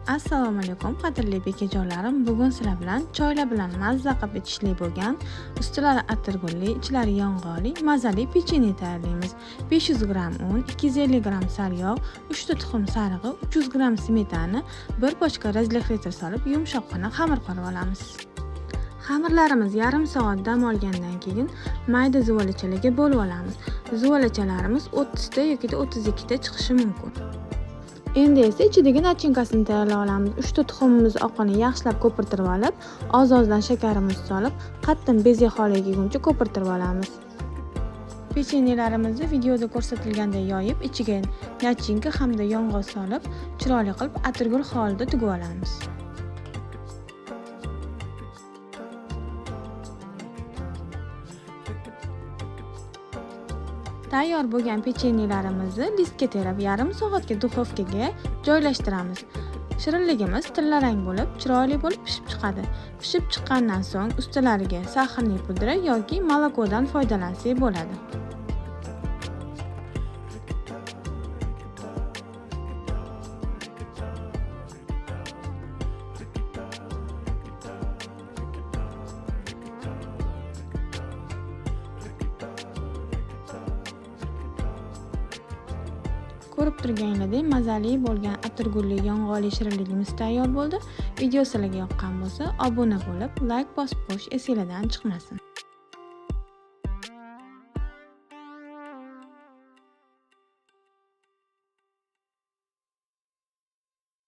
Assalomu alaykum qadrli bekajonlarim. Bugun sizlar bilan choylar bilan mazza qilib ichishli bo'lgan, ustilari atirgulli, ichlari yong'oqli, mazali pechenye tayyorlaymiz. 500 gram un, 250 gram sariyog', 3 ta tuxum sarig'i, 300 gram smetana, 1 pochka разрыхлитель solib yumshoqqina xamir qorib olamiz. Xamirlarimiz yarim soat dam olgandan keyin mayda zuvalachalarga bo'lib olamiz. Zuvalachalarimiz 30 ta yoki 32 ta chiqishi mumkin. Endi esa ichidagi nachinkasini tayyorlab olamiz. 3 ta tuxumimiz oqini yaxshilab ko'pirtirib olib, oz-ozdan shakarimizni solib, qattiq beze holiga kelguncha ko'pirtirib olamiz. Pechenyelarimizni videoda ko'rsatilgandek yoyib, ichiga nachinka hamda yong'oq solib, chiroyli qilib atirgul holida tugib olamiz. Tayyor bo'lgan pechenyelarimizni listga terib, yarim soatga duxovkaga joylashtiramiz. Shirinligimiz tillarang bo'lib, chiroyli bo'lib pishib chiqadi. Pishib chiqqandan so'ng ustilariga saxarniy pudra yoki molokodan foydalansak bo'ladi. Ko'rib turganinglardek mazali bo'lgan atirgulli yong'oqli shirinligimiz tayyor bo'ldi. Video sizlarga yoqqan bo'lsa, obuna bo'lib, layk bosib qo'yish esinglardan chiqmasin.